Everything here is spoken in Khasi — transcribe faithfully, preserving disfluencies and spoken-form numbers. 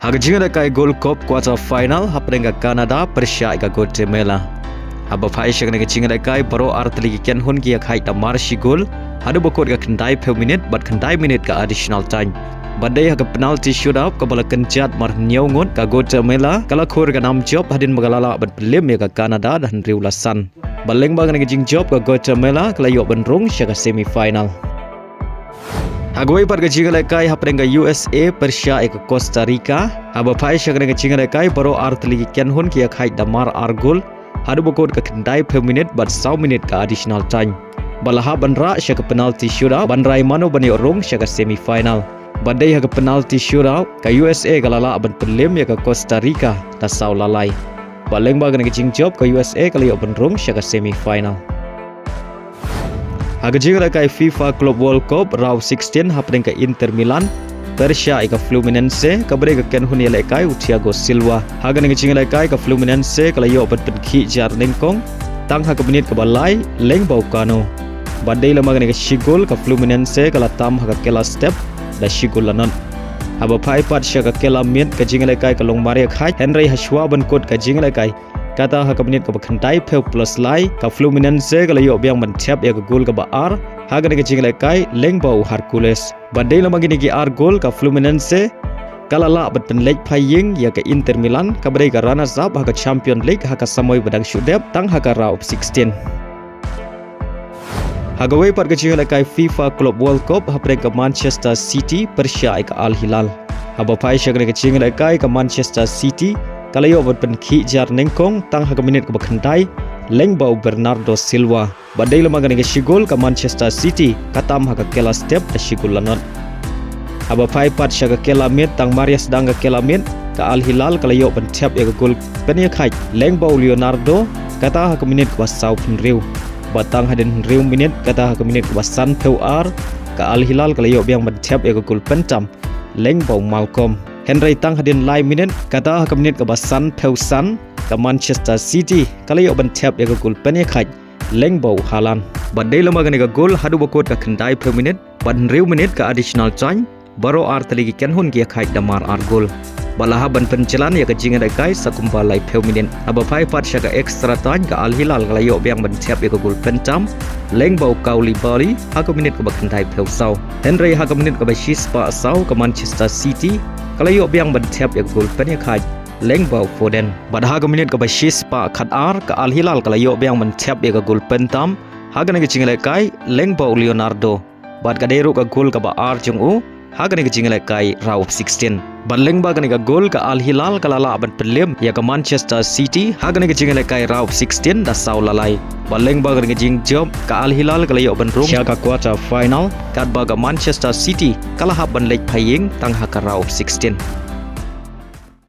Ha ka jingïalehkai Gold Cup quarter final hapdeng ka Canada pyrshah ïa ka Guatemala. Haba phai sha kane ka jingïalehkai baroh artylli ki kynhun ki ïakhaid da mar shi gol haduh ba kut ka khyndaiphew minit bad khyndaiphew minit ka additional time. Bad dei ha ka penalty shootout kaba la kynjat mar hynñiew ngut, ka Guatemala ka la khur ka nam jop hadien ba ka la lah ban pynliem ïa ka Canada da hynriew la san. Bad lyngba kane ka jingjop ka Guatemala ka la ïoh ban rung sha ka semi final. Ha kawei pat ka jingïalehkai hapdeng ka U S A pyrshah ïa ka Costa Rica. Haba phai sha kane ka jingïalehkai baroh artylli ki kynhun ki ïakhaid da mar ar gol haduh ba kut ka khyndaiphew minit bad saw minit ka additional time. Bad la hap ban rah sha ka penalty shootout ban rai mano ban ïoh rung sha ka semi final. Bad dei ha ka penalty shootout ka U S A ka la lah ban pynliem ïa ka Costa Rica da saw la lai. Bad lyngba kane ka jingjop ka U S A ka la ïoh ban rung sha ka semi final. Ha ka jingïalehkai FIFA Club World Cup round of sixteen hapdeng ka Inter Milan pyrshah ïa ka Fluminense, kaba dei ka kynhun ïalehkai u Thiago Silva. Ha kane ka jingïalehkai ka Fluminense ka la ïoh ban pynkhih jar nyngkong tang ha ka minit kaba lai lyngba u Cano. Bad dei lem ha kane ka shi gol ka Fluminense ka la tam ha ka kela step da shi gol la nod. Haba phai pat sha ka kela miet ka jingïalehkai ka long mar ïakhaid, hynrei hashwa ban kut ka jingïalehkai kata ha ka minit kaba khyndaiphew plus lai ka Fluminense ka la ïoh biang ban thep ïa ka gol kaba ar ha kane ka jingïalehkai lyngba u Hercules. Bad dei lem ha kine ki ar gol ka Fluminense ka la lah ban pynleit phai ïing ïa ka Inter Milan kaba dei ka runners up ha ka Champions League ha ka samoi ba dang shu dep tang ha ka round of sixteen. Ha kawei pat ka jingïalehkai FIFA Club World Cup hapdeng ka Manchester City pyrshah ïa ka Al Hilal. Haba phai sha kane ka jingïalehkai ka Manchester City ka la ïoh ban pynkhih jar nyngkong tang ha ka minit kaba khyndai lyngba u Bernardo Silva. Bad dei lem ha kane ka shi gol ka Manchester City ka tam ha ka kela step da shi gol la nod. Haba phai pat sha ka kela miet tang mar ïa sdang ka kela miet ka Al Hilal ka la ïoh ban thep ïa ka gol pynïakhaid lyngba u Leonardo kata ha ka minit kaba sawphew hynriew. Bad tang hadien hynriew minit kata ha ka minit kaba sanphew ar ka Al Hilal ka la ïoh biang ban thep ïa ka gol pyntam lyngba u Malcom. Hynrei tang hadien lai minit kata ha ka minit kaba sanphew san ka Manchester City ka la ïoh ban thep ïa ka gol pynïakhaid lyngba u Haaland. Bad dei lem ha kane ka gol haduh ba kut ka khyndaiphew minit bad hynriew minit ka additional time baroh artylli ki kynhun ki ïakhaid da mar ar gol. Bad la hap ban pynjlan ïa ka jingïalehkai sa kumba laiphew minit. Haba phai pat sha ka extra time ka Al Hilal ka la ïoh biang ban thep ïa ka gol pyntam lyngba u Koulibaly ha ka minit kaba khyndaiphew saw. Hynrei ha ka minit kaba shispah saw ka Manchester City ka la ïoh biang ban thep ïa ka gol pynïakhaid lyngba u Foden. Bad ha ka minit kaba shispah khatar ka Al Hilal ka la ïoh biang ban thep ïa ka gol pyntam ha kane ka jingïalehkai lyngba u Leonardo. Bad ka dei ruh ka gol kaba ar jong u ha kane ka jingïalehkai round of sixteen. Bad lyngba kane ka gol ka Al Hilal ka la lah ban pynliem ïa ka Manchester City ha kane ka jingïalehkai round of sixteen da saw la lai. Bad lyngba kane ka jingjop ka Al Hilal ka la ïoh ban rung sha ka quarter final katba ka Manchester City ka la hap ban leit phai ïing tang ha ka round of sixteen.